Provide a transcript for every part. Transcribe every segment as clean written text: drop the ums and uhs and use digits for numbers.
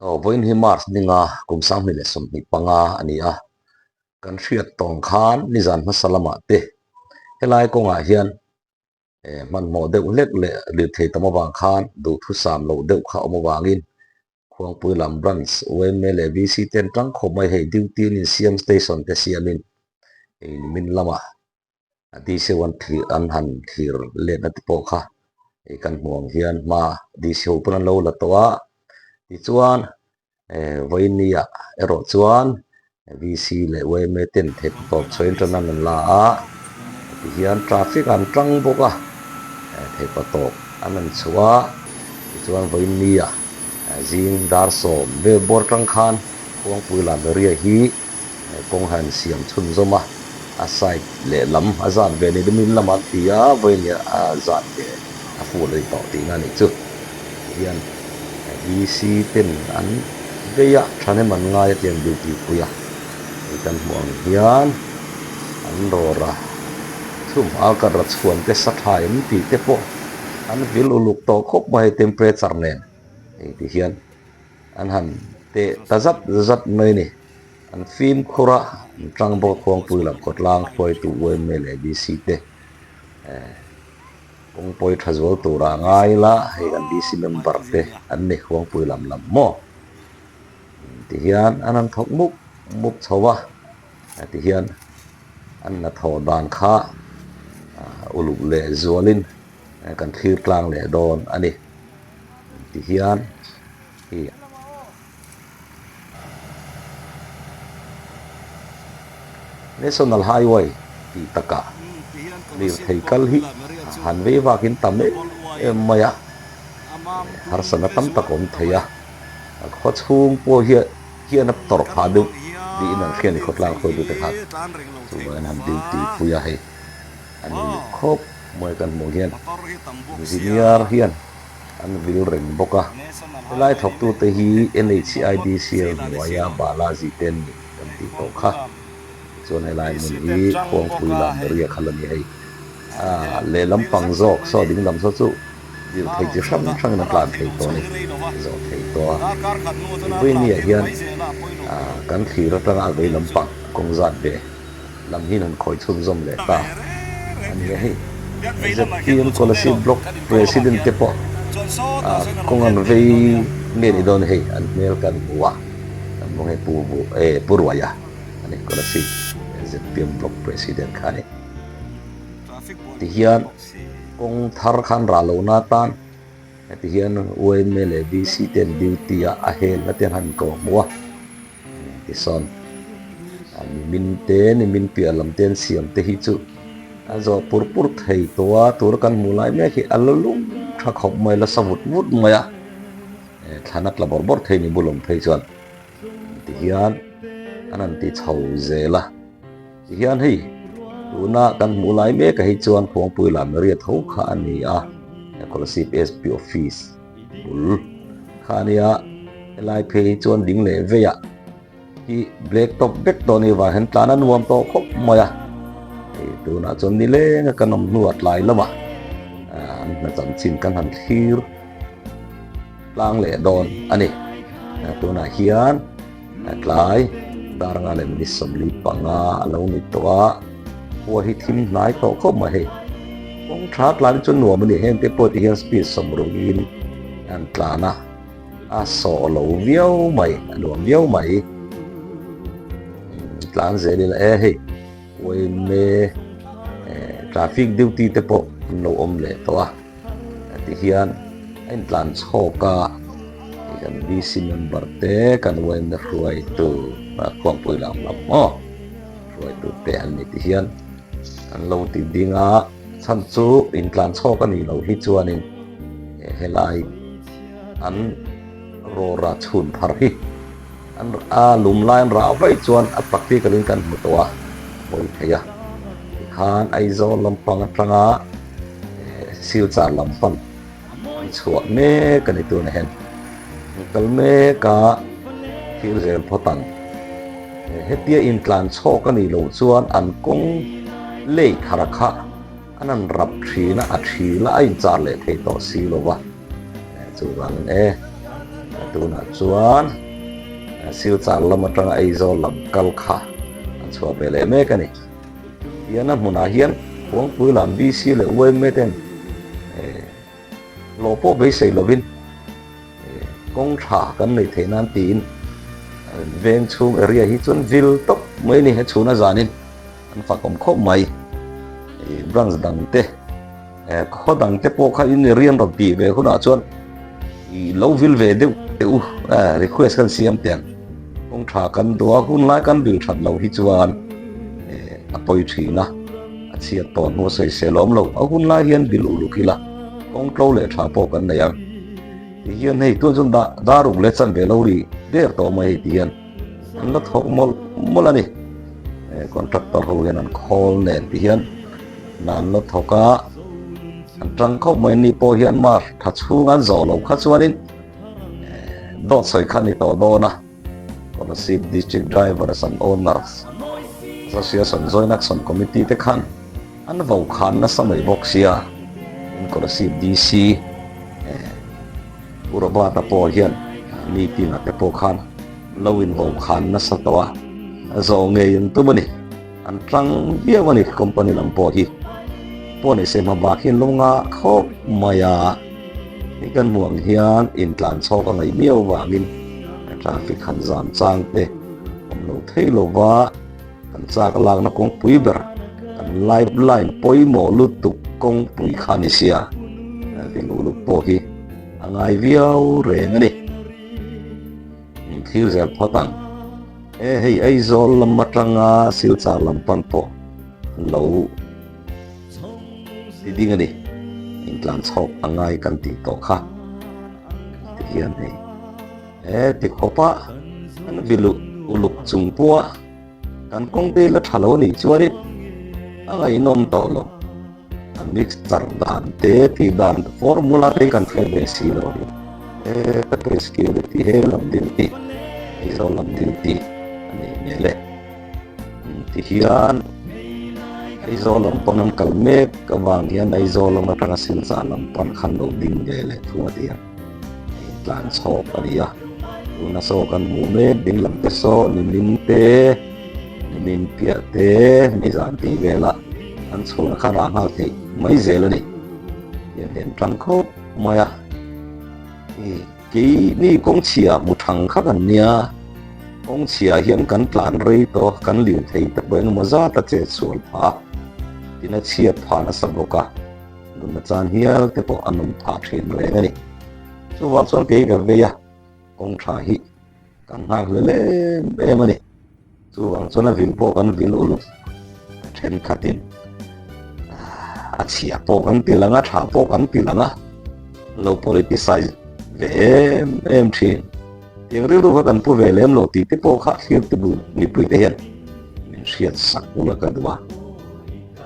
Aw, vawiin hi March ninga kum 2025 a ni a, kan hriat tawng khan nizan hmasa lamah te helai kawngah hian hmanhmawh deuh hlek leh lirthei tam avang khan duhthusam loh deuh kha awm avangin Khuangpui lam branch YMA leh VC ten tang khawp mai hei duty an insiam station te siamin ei nimin lamah a DC ho an thlir an han thlir letna te pawh kha hei kan hmuh ang hian hma DC ho pawn an lo la tawh a tichuan eh vawinia erawh chuan VC leh YMA ten theih tawp chhuahin tan an la a tihian traffic an tang bawk a theihpa tawp an han chhuah a tichuan vawinia zing dar sawm vel bawr tang khan Khuangpui lam area hi kawng han siam chhunzawm a a side lehlam a zat ve ni nimin lamah an ti a vawinia a zat ve a fuh leh tawh tihna a nih chu tihian VC ten an vei a thahnem an ngai a tiang duty pui a hei kan hmuh ang hian an rawr a chhum alkat ra chhuan te sa tha em tih te pawh an vil uluk tawh khawp mai hei temperature nen hei ti hian an han teh ta zat zat mai a ni an fimkhur a an tang bawk a khuangpui lam khawtlang hruaitu yma leh VC te eh. Kawngpawi tha zual tura ngai la, hei kan DC member te an ni Khuangpui lam lam maw? Ti hian an han thawk mup mup chho a, ti hian an hnathawh dan kha uluk leh zualin kan thlir tlang leh dawn a ni. Ti hian hi. National Highway tih takah lirthei kal hi han vei vakin tam em em mai a, harsatna tam tak a awm thei a, khaw chhung pawh hian hian a tawrh phah deuh tiin an hria a ni khawtlang hruaitute khan chuvangin han duty pui a hei an uluk khawp mai kan hmuh hian engineer hian an vil reng bawk a, helai thawktute hi NHIDCL hnuaia Balaji te an ni kan tih tawh kha. Tichuan helai hmun hi Khuangpui lam area kha la ni hei. Aaa lehlam pang zawk saw ding lam saw chu dil thei chi hrang hrangin a tlan thei tawh a ni, zawh thei tawh a. Mipui niah hian aaa kan thlir atanga a vei lam pang kawng zat ve lam hi han khawi chhunzawm leh ta a ni a hei. ZPM Kolasib Block President te pawh aaa kawng an vei nge ni dawn hei an hmel kan hmu a, kan hmu hei Pu Pu Ruaia. A ni Kolasib ZPM Block President kha a ni. Tihian kawng thar khan rah lohna atan heti hian yma leh VC te an duty a, a helna te an han kawh hmuh a. Tisawn nimin te nimin piah lam te an siam te hi chu a zawh pur pur thei tawh a, tura kan hmuh lai mek hi a la lum tha khawp mai, la sa vut vut mai a, thlan a tla bawrh bawrh thei ni bulawm phei chuan. Tihian an han ti chho zel a, tihian hei tuna kan hmuh lai mek ah hi chuan Khuangpui lam area tho kha a ni a, Kolasib SP office bul kha a nia, helai phei hi chuan ding leh vei ah hi black top vek tawh a nih vang hian tlan a nuam tawh khawp mai a, hei tunah chuan nileng a kan awm hnuah tlai lamah an hna chanchin kan han thlir. Tlang leh dawn a ni. Tunah hian tlai dar nga leh minute 45 a lo ni tawh a, khua hi thim hnai tawh khawp mai hei. Kawng tha tlan hi chu nuam a ni, heng te pawh ti hian speed sawmruhin an tlan a, a sawh lo viau mai, a nuam viau mai. Tlan zel ila e hei uaime traffic duty te pawh an lo awm leh tawh a. Ti hian a intlan chhawk a, hei kan VC member te kan yma hruaitu Khuangpui lam lam maw hruaitu te an ni ti hian an lo ti ding a, chhan chu intlan chhawk a nih loh hi chuanin helai an rawra chhun thar hi an a lum lai an rah vaih chuan a practical in kan hmu tawh a pawi thei a tikhan Aizawl lampang atanga Silchar lam pan an chhuah mek a ni tuna hian an kal mek a thil zel phawt ang hetia intlan chhawk a nih loh chuan an kawng lei thar kha. An han rap thin a, a thil a, a inchar leh thei tawh si lo va. Chuvangin e, tunah chuan Silchar lam atanga Aizawl lam kal kha an chhuah ve leh mek a ni. Tihian a hmunah hian Khuangpui lam BC leh YMA ten hlawh pawh beisei lovin kawng tha kan nei theih nan tiin veng chhung area hi chuan vil tawp mai a ni he chhuna zanin. An fak awm khawp mai. Branch dang te, khaw dang te pawh kha in rian rawn tih ve hunah chuan i lo vil ve deuh teh u, request kan siam teh ang. Kawng tha kan duh a, hun lai kan vil that lo hi chuan a pawi thin a, a chhiat tawh hnu a sawisel awm lo. A hun lai hian vil uluk ila, kawng tlo leh tha pawh kan nei ang. Tihian hei tun chuan dar uk leh chanve lo ri der tawh mai hei tihian. An la thawk mawlh mawlh a ni. Contractor ho hian an khawl nen ti hian hna an la thawk a, an tang khawp mai ni pawh hian March tha chhung an zawh loh kha chuanin dawt sawi kha a ni tawh dawn a. Kolasib District Drivers and Owners Association Joint Action Committee te khan an vo khan nasa mai bawk sia, tin Kolasib DC. Pu Robert-a pawh hian meeting-ah te pawh khan lo invo khan nasa tawh a, a zawh ngei an tum a ni. An tang viau a ni company lam pawh hi. Pawh ni se hma bak hi an lo ngah khawp mai a, hei kan hmuh ang hian intlan chhawk a ngaih miau vangin traffic han zam chang te awm lo thei lo va. Kan chak lakna kawngpui ber, kan lifeline pawimawh lutuk kawngpui kha ni sia, ringu lut pawh hi a ngai viau reng a ni. Min thlir zel phawt ang. E hei Aizawl lam atanga Silchar lam pan pawh an lo ti ding a ni. Intlan chhawk a ngai kan tih tawh kha tihian hei. He ti khawpa kan viluh uluk chung pawha kan kawng te la tha lo a nih chuanin a ngaihnawm tawh lo. A mixture dan te tih dan formula te kan hre ve si lo a ni. He ka tui security he lam duty Aizawl lam duty a nih hmel e. Tihian Aizawl lam pawn an kal mek avang hian Aizawl lam atanga Silchar lam pan khan lo ding ve leh thung a ti a. Tlan chhawk a ni a, tuna saw kan hmuh mek ding lam te saw nimin te, nimin piah te, nizan tih velah an chhunah khan rah nghal theih mai zel a ni. Tiang hian tang khawp mai a, keini kawng chhia hmu thang kha kan nia, kawng chhia hian kan tlan rei tawh a, kan lir thei ta pawh engemaw zat a chet sual phah a, tin a chhiat phah nasa bawk a. Nunna chan hial te pawh a nawm phah thin reng a ni. Chuvang chuan kei ka vei a, kawng tha hi kan nghak hle em em a ni. Chuvang chuan a vil pawh kan vil uluk thenkhatin a chhia pawh kan ti lang a, tha pawh kan ti lang a, lo politicize ve em em thin. Tiang rilru kha kan pu ve lem lo tih te pawh kha thlir te bul mipui te hian min hriat sak ula ka duh a.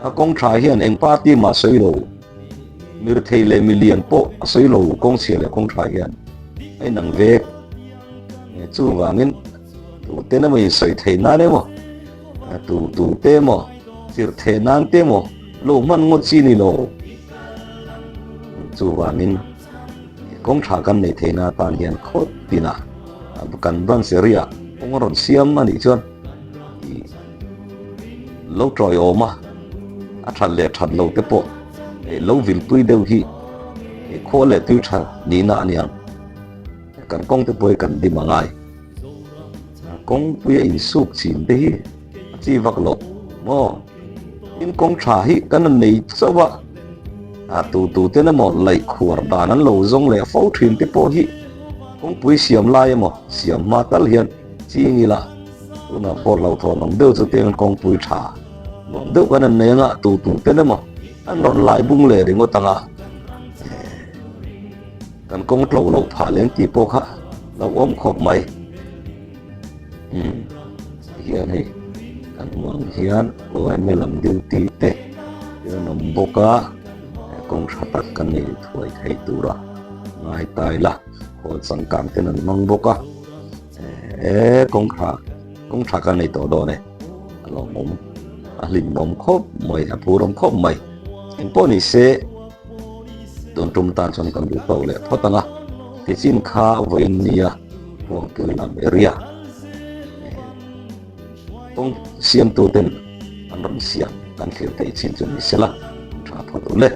A kawng tha hian eng party mah sawi lo, mirthei leh milian pawh a sawi lo kawng chhia leh kawng tha hian a inang vek. Chuvangin tute emaw insawi theih nan emaw, tu tute emaw chirh theh nan te emaw lo hman ngawt chi ni lo. Chuvangin kawng tha kan neih theihna atan hian khawt tinah kan branch area kawng a rawn siam a nih chuan Lo tawiawm a, a that leh that lo te pawh lo vilpui deuh hi khaw leh tui tha nihna a niang. Kan kawng te pawh hi kan dim a ngai. Kawngpui a insuk chin te hi a chi vak lo maw? Tin kawng tha hi kan han nei chauh a, a tu tu ten emaw laih khuar dan an lo zawng leh fo thin te pawh hi kawngpui siam lai emaw siam hma tal hian ching ila. Tunah pawh hlauhthawn awm deuh chu tiang kawngpui tha nuam deuh kan an nei anga tu tu ten emaw an rawn lai bung leh ringawt anga kan kawng tlo loh phah leng tih pawh kha lo awm khawp mai. Umm hian hei kan hmuh ang hian yma lam duty te thil an awm bawk a kawng tha tak kan nei thuai thei tura ngai ta ila khawl changkang ten an hmang bawk a. E kawng tha kawng tha ka nei tawh dawn e a lawmawm a hlimawm khawp mai a phurawm khawp mai. Engpawh ni se tun tum tan chuan kan duh tawk leh phawt ang a, tichin kha vawiin nia Khuangtui lam area kawng siamtu ten an rawn siam kan thlir theih chin chu ni sela tha phawt u le.